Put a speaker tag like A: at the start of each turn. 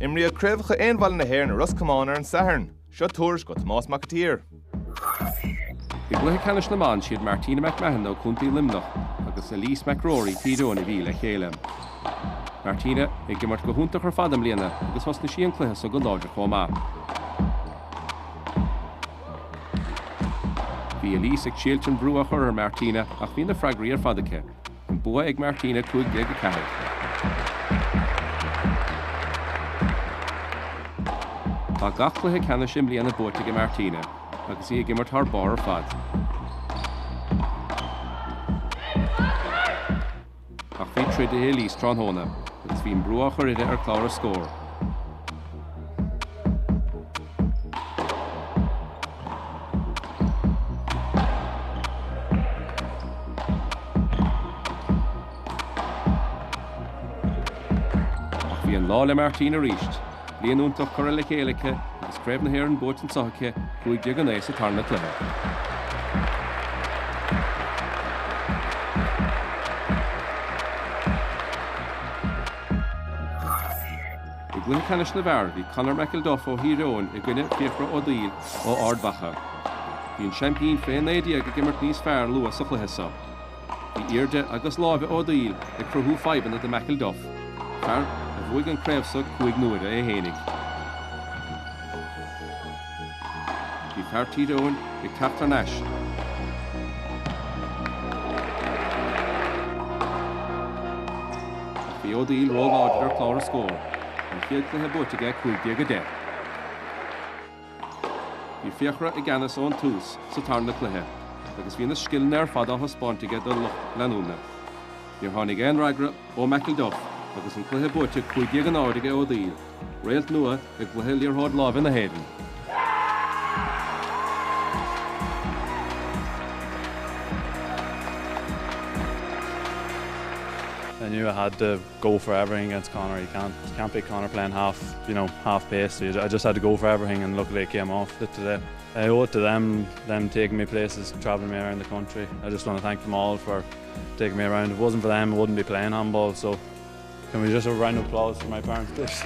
A: Imríodh Craobhacha Aon Bhaile na hÉireann i Ros Comáin ar an Satharn. Seo tuairisc ó Tomás Mac an tSaoir.
B: I gcluiche ceannais na mban siad Martina McMahon ó Chontae Luimneach agus Elise McGrory Tír Eoghain a bhí le chéile. Martina ag imirt go hiontach ar fad i mbliana agus thosnaigh sí an cluiche so go láidir chomh maith. Bhí Elise ag triailt an brú a chur ar Martina ach bhí na freagraí ar fad aici. An bua ag Martina 15 4. Tá gach cluiche ceannais i mbliana buaite ag Martina agus í ag imirt thar barr ar fad. Ach bhí troid ag Elise tráthnóna agus bhí an brú á chur uirthi ar chlár an scóir. Ach bhí an lá le Martina arís. Bliain iontach curtha le chéile aici agus Craobh na hÉireann buaite anseo aici, 15 9 sa tarna cluiche. I gcluiche ceannais na bhfear, bhí Conor McElduff ó Thír Eoghain i gcoinne Fiachra Ó Daill ó Ard Mhacha. Bhí an seaimpín fé 19 ag imirt níos fearr luath sa chluiche seo. Bhí airde agus láimhe Ó Daill ag cruthú fadhbanna do McElduff, fear a bhuaigh an craobh seo 5 n-uaire é fhéinig. Bhí fear Tír Eoghain ag teacht thar n-ais. Ach bhí Ó Daill ró-láidir ar chlár an scóir. An chéad cluiche buaite aige 15 10. Bhí Fiachra i gceannas ón tús sa tarna cluiche agus bhí na scileanna ar fad á thaispeáint aige do lucht leanúna. Níor tháinig aon fhreagra ó McElduff agus an cluiche buaite 15 0 aige Ó Daill, réalt nua i gcluiche liathróid láimhe na hÉireann.
C: I knew I had to go for everything against Conor. You can't can't beat Conor playing half, you know, half pace. So I just had to go for everything and luckily it came off today. I owe it to them, them taking me places, traveling me around the country. I just want to thank them all for taking me around. If it wasn't for them, I wouldn't be playing handball. So can we just have a round of applause for my parents, please?